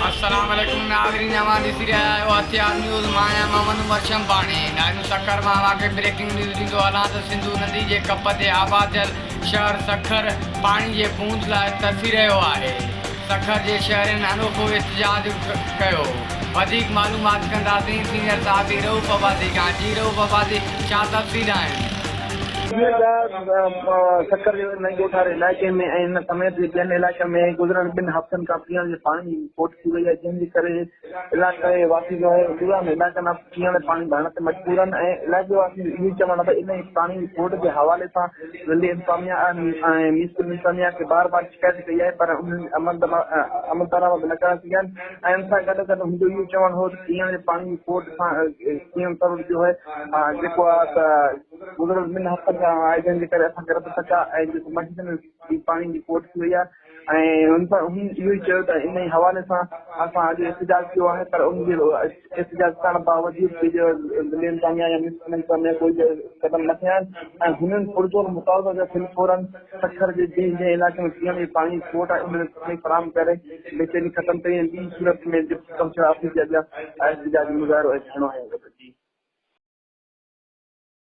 السلام عليڪم ناظرين اوهان ڏسي رهيا آهيو هٿيار نيوز مان آهيان محمد عمر شنباڻي ناظرين سکر مان اوهان کي بريڪنگ نيوز ڏيندو هلان ته سنڌو ندي جي ڪپ تي آباد ٿيل شهر سکر پاڻي جي بوند لاء ترسي رهيو آهي سکر جي شهرين انوکو احتجاج ڪيو وڌيڪ معلومات ڪنداسين سينئر صحافي رئوف عباسي کان جي رئوف عباسي ڇا تفصيل آهن. جيئن ته سکر جي نئين ڳوٺ واري علائقي ۾ ۽ ان سميت ٻين علائقن ۾ گذريل ٻن هفتن کان پيئڻ جي پاڻي جي کوٽ ٿي وئي آهي جنهن جي ڪري علائقي واسي جو آهي ڏورانهن علائقن مان پيئڻ جو پاڻي ڀرڻ تي مجبور آهن ۽ علائقي واسين جو اهو ئي چوڻ آهي ته انهي پاڻي جي کوٽ جي حوالي سان ضلعي انتظاميا ۽ ميونسپل انتظاميا کي بار بار شڪايت ڪئي آهي پر انهن عمل درآمد نه ڪري سگهيا آهن ۽ ان سان گڏ گڏ هن جو اهو چوڻ هو ته پيئڻ جي پاڻي جي کوٽ سان پيئڻ سبب جو آهي جيڪو آهي ته گذريل ٻن هفتن کان آهي جنهن جي ڪري اسان کي رت سڪا ۽ جيڪو مسجد ۾ به پاڻي جي کوٽ ٿي وئي آهي ۽ هن سان هن اهو ئي چيو ته انهي حوالي سان اسان اڄ احتجاج ڪيو آهي پر ان جي احتجاج ڪرڻ باوجود به جو ضلعي انتظاميا يا ميونسپل انتظاميا ڪوئي به قدم نه کنيا آهن ۽ هنن پرزور مطالبو ڪيو ته فورن سکر جي جنهن جنهن علائقي ۾ پيئڻ جي پاڻي جي کوٽ آهي ان ۾ پاڻي فراهم ڪري بيچيني ختم ڪئي ۽ ٻي صورت ۾ ڊپٽي ڪمشنر آفيس جي اڳيان احتجاجي مظاهرو ۽ ڌرڻو هنيو ويندو.